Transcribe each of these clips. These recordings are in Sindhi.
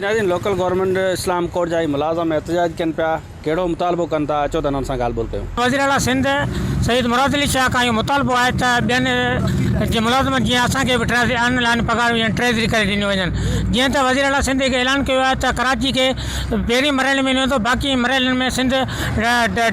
جي ناظرين لوڪل گورنمينٽ اسلام ڪوٽ جا هي ملازم احتجاج ڪن پيا ڪهڙو مطالبو ڪن ٿا اچو ته انهن سان ڳالهه ٻولهه ڪيون. وزير اعليٰ سنڌ سيد مراد علي شاهه کان اهو مطالبو آهي ته ٻين جي ملازمن جيان اسان کي به ٽريزري آن لائين پگهارون يعني ٽريزري ڪري ڏنيون وڃن جيئن ته وزير اعليٰ سنڌ هڪ اعلان ڪيو آهي ته ڪراچي کي پهرين مرحلي ۾ ڏنو ويندو باقي مرحلن ۾ سنڌ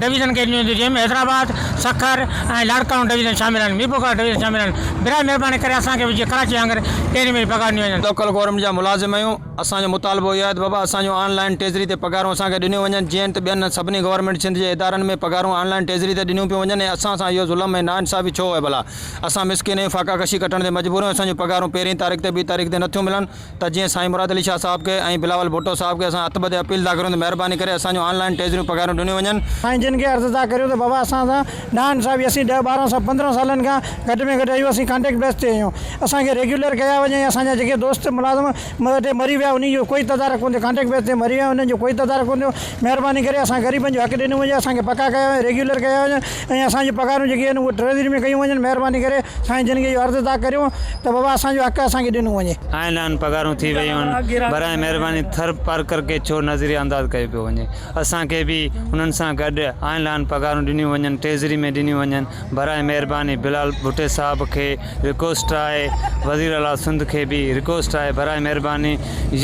ڊويزن کي ڏنو ويندو جنهن ۾ حيدرآباد، سکر ۽ لاڙڪاڻو ڊويزن شامل آهن ميرپورخاص ڊويزن شامل آهن براء مهرباني ڪري اسان کي به جيئن ڪراچي وانگر پهرين ۾ پگهار ڏنيون وڃن. لوڪل گورنمينٽ جا ملازم آهيون اسان جو مطالبو اهو آهي ته بابا اسان جون آن لائين ٽيزري تي پگهارون اسان کي ڏنيون وڃن جيئن ته ٻين سڀني گورنمينٽ سنڌ جي ادارن ۾ پگهارون آن لائين ٽيزري تي ڏنيون پيون وڃن ۽ اسان سان اهو ظلم ۽ ناانصافي ڇو آهي ڀلا اسان مسڪين آهيون فاقا ڪشي ڪٽڻ تي مجبور آهيون اسان جون پگهارون پهرين تاريخ تي ٻي تاريخ تي نٿيون ملن ته جيئن سائين مراد علي شاهه صاحب کي ۽ بلاول ڀٽو صاحب کي اسان هٿ ٻڌي اپيل ٿا ڪريون ته مهرباني ڪري اسان جون آن لائين ٽيزريون پگهارون ڏنيون وڃن. سائين جن کي عرض ٿا ڪريون ته بابا اسان سان ناانصافي اسين ڏهه 12 سال 15 سالن کان گهٽ ۾ گهٽ آهيون اسين ڪانٽريڪٽ بيس تي آهيون اسان کي ريگيولر ڪيا وڃي ۽ اسان جا جيڪي دوست ملازم اتي مري ويا انهي جو ڪوئي تدارڪ ڪونه ٿيو ڪانٽريڪٽ بيس تي مري ويا انهن جو ڪوئي تدارڪ ڪونه ٿيو مهرباني ڪري اسان غريبن جو حق ڏنو وڃي اسان کي پڪا ڪيا وڃن ريگيولر ڪيا وڃن ۽ اسان جون پگهارون جيڪي آهن اهي ٽريزري ۾ ڪيون وڃن مهرباني ڪري سائين جن کي اهو عرض ٿا ڪريون ته بابا اسان جو حق اسان کي ڏنو وڃي. آن لائن پگهارون ٿي ويون آهن براء مهرباني ٿر پارڪر کي ڇو نظري انداز ڪيو پيو وڃي اسان کي به انهن سان گڏ آن لائن پگهارون ڏنيون وڃن ٽيزري ۾ ڏنيون وڃن براء مهرباني بلال ڀٽي صاحب کي رڪوسٽ آهي وزير اعليٰ سنڌ کي به رڪوسٽ آهي براء مهرباني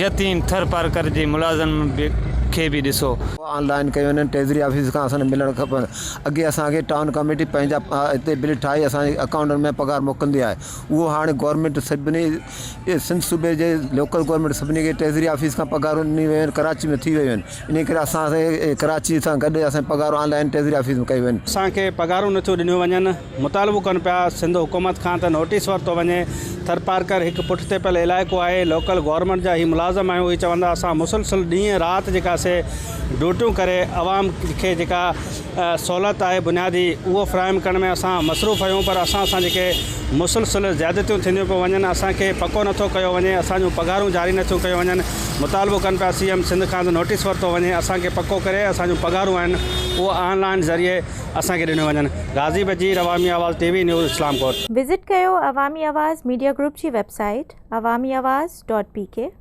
يتيم ٿر پارڪر جي ملازمن کي به ڏسو. آن لائن ڪيون وڃن ٽيزري آفيس کان اسان کي ملڻ کپن اڳي اسان کي ٽائون ڪميٽي پنهنجا هتي بل ٺاهي اسان جي اڪائونٽن ۾ پگهار موڪلندي آهي اهو هاڻي گورنمينٽ سڀني سنڌ صوبي جي لوڪل گورنمينٽ سڀني کي ٽريزري آفيس کان پگهارون ڏني ويون آهن ڪراچي ۾ ٿي ويون آهن انهي ڪري اسان کي ڪراچي سان گڏ اسان جون پگهارون آن لائن ٽريزري آفيس ۾ ڪيون وڃن. اسان کي پگهارون نٿيون ڏنيون وڃن مطالبو ڪن پيا سنڌ حڪومت کان ته نوٽيس ورتو وڃي ٿرپارڪر هڪ پٺتي پيل علائقو آهي لوڪل گورنمينٽ جا هي ملازم آهيون هي چوندا اسان مسلسل ڏينهن رات جيڪا سي ڊيوٽيون ڪري عوام کي جيڪا سهولت آهي بنيادي اهو فراهم ڪرڻ ۾ اسان مصروف آهيون پر اسان سان جيڪي مسلسل زيادتيون ٿينديون پيون وڃن اسان کي پڪو نٿو ڪيو وڃي اسان جون پگهارون جاري نٿيون ڪيون وڃن مطالبو ڪن پيا سي ايم سنڌ کان ته نوٽيس ورتو وڃي اسان کي پڪو ڪري اسان جون پگهارون آهن اهو آن لائن ذريعي اسان کي ڏنيون وڃن غازي بجير عوامي آواز ٽي وي نيوز اسلام ڪوٽ. وزٽ ڪيو عوامي آواز ميڊيا گروپ جي website Awami Awaz dot P K.